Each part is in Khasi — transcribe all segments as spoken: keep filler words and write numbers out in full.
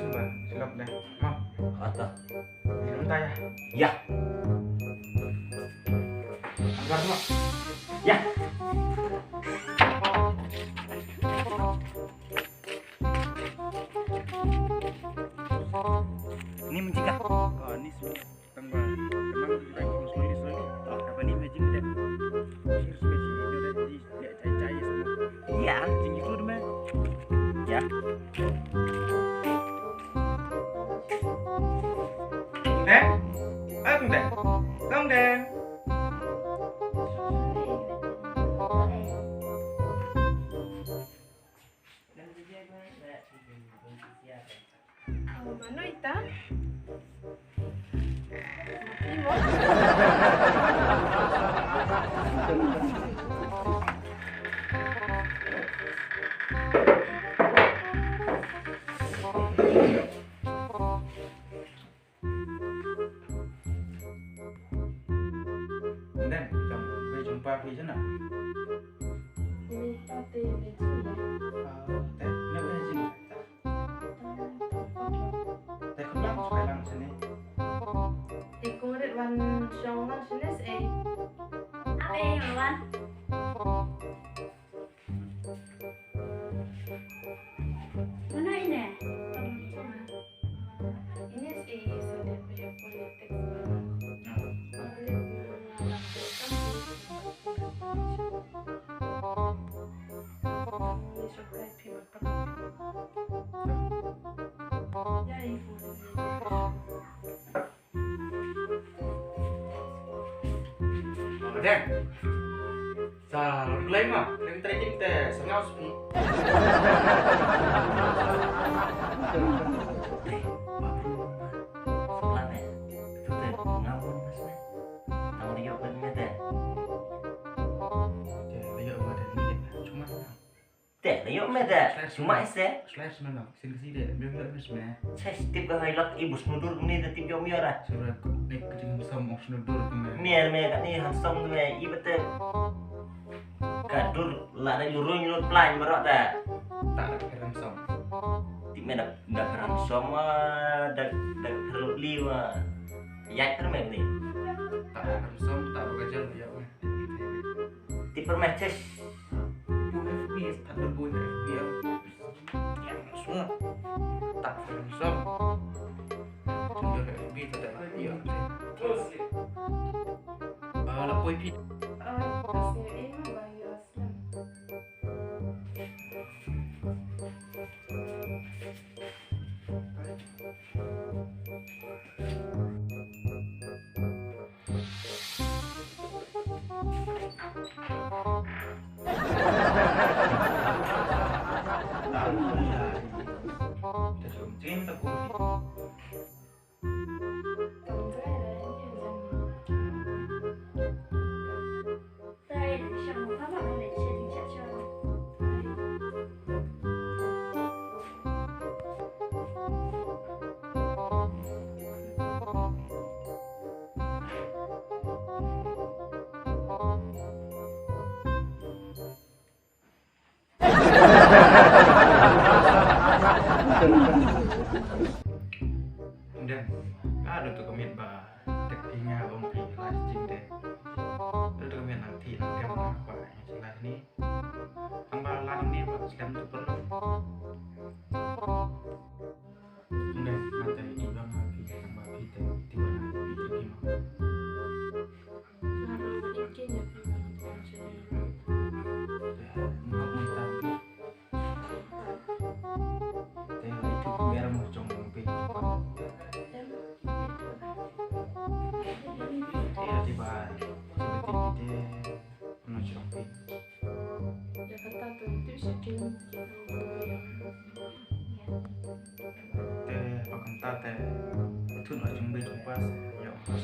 sumba, silap deh. Mo. Ata. Minum ta ya. Ya. Agar mo. Ya. Ini mencegah. Oh, ini semua. Tang ba, tang ba kita slowly, slowly. Apa ni, imagine kita. Imagine kita di, di, di, di, di, di, iya, jing itu deh, man. Ya. Teng? Ah, Teng. Teng, Teng. Mano ita? Mati mo? Nden, jam, wei jumpa phi jana. Ni pate ni jin ya. Ah, te, ne wei jin. Te kham lang, sukai lang sini. Te kum rit wan shong lang sini se. Ape wan. Mana ini? Ini sih sudah punya politik. Ini suka pi berperan. Ya, ibu. Deng. Sa, lor klai ma, deng trekking te, sengau spi. Te, ma pru ma. Sebelah te. Itu te, ngau pun mas me. Tau dia pun me te. Te, dia pun me te, cuma. Te, la ïoh me te. Smash, smash. Smash me no. Sin kasi de, me me me smash. Smash, tip ka hai lak i bus nudur ni te tip ïoh me ora. Sura ko ne ka jing sam ong nudur tu me. Me me ka ni handsome tu me. I bete. Ka dur la da yurun yurun plan marot da. Tak ada handsome. Tip me da da handsome da da perlu liwa. Ïa ter me ni. Tak ada handsome, tak ada gajah ïoh me. Tip me tes. Boy F B, standar boy F B ya. Yang semua. Tak film som. Standar F B tak ada lagi ya. Ah, la boy P. Ah, asli ini bang ya asli. Nden, ka dei tu ka miet ba tek phi nga ong phi la jing de. Dei tu ka miet nang phi nang dem nang kwah nang jing la ni. Tang ba la nang ni ba slem tu perlu. Nden, mata i ba ma phi tang ba phi te ti ba na phi te ki ma. Tate, thun ha jong bei jong pas, ïa pas.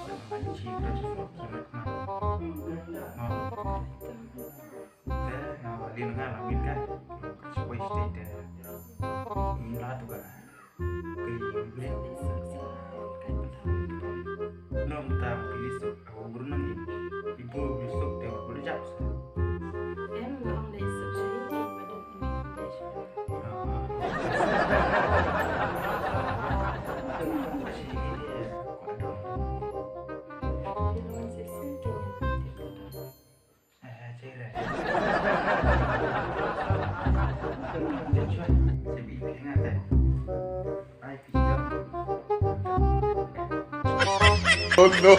Ïa pas chi ka jong ki mat ma. Ma. Te, na wa lin nga la min ka. Ka chi wei state te. Min la tu ka. Ka li min. Nong ta ka li suk. Aku guru nang ni. Ibu li suk te aku li jap. Em, nong li suk sini. Oh no.